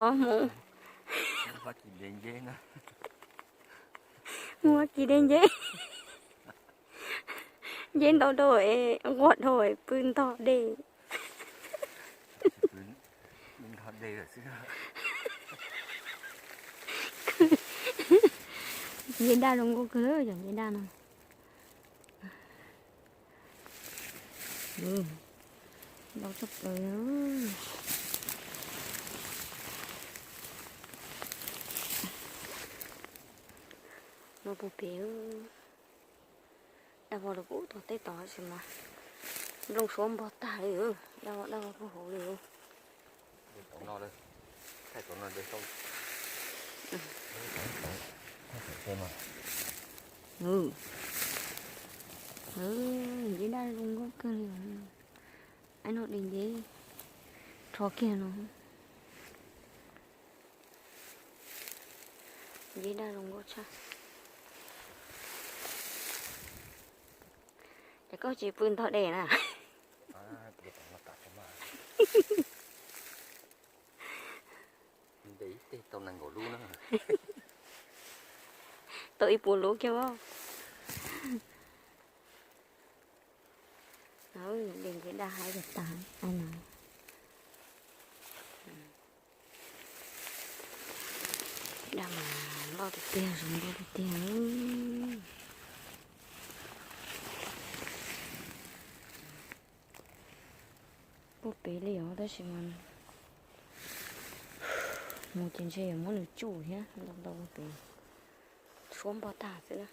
Os mus. Muab kis de nceb. Nceb ntau dhau, nquag dhau, pw ntog dej. Nceb daj zoo nkauj kawg, cov nceb daj no. Ntau tshaj plaws. Noj puag pem, daj vog rau pem tog teb tod tab sis mas nplooj suab npog tag li, daj vog daj vog puag hauv li. Nceb daj zoo nkauj kawg li. Aib no de nceb rho kiag no. Nceb daj zoo nkauj tshaj. Ces koj tsis pw ntog dej na? Nte ib teg tau nees nkaum lub na. Tau ib puas lub kiag os. De nceb daj haib tas tas no. Daj mas loj tiag tiag, zoo nkauj tiag tiag. Puag pem li os, tab sis mas mus ces ntshe yuav muab nws tsuj thiab, ntau ntau puag pem, suab npog tag xwb na.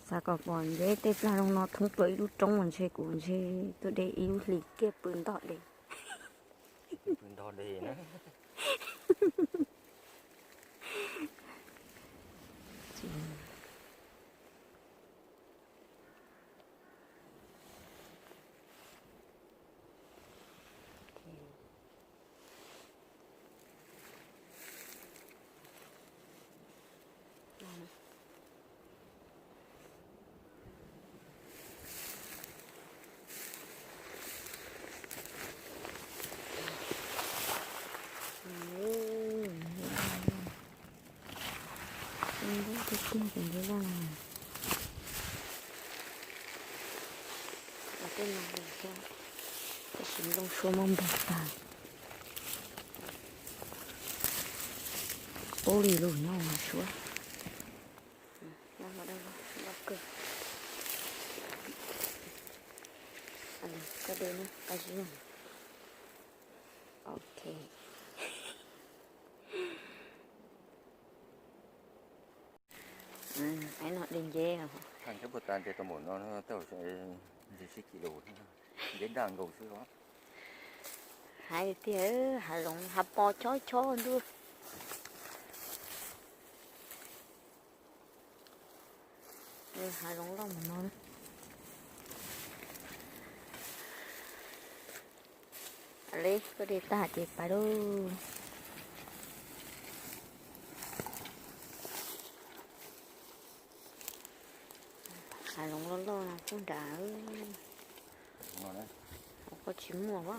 Xav kom pom nceb tej plag zoo no thoob plaws ib lub roob mas ntshe kuv ntshe tuaj de ib lub hlis kiag pw ntog dej. Tiag tiag cov nceb daj no. Tej no thiab, tab sis nplooj suab muab npog tag. Pub li lus nyob suab. Koj de, koj zib. Ok. Aib no de nceb. Thaij thiab puag ta nce tau npaum no, tej zaum nce tsib kis lus. Nceb daj nkaus xwb os. Hais tiag, hav zoov hav pos chob chob ntuj. Hav zoov loj mus no. Li koj de tag ces pais lauj. Hav zoov loj loj no pub nrad. Koj tsis muaj a.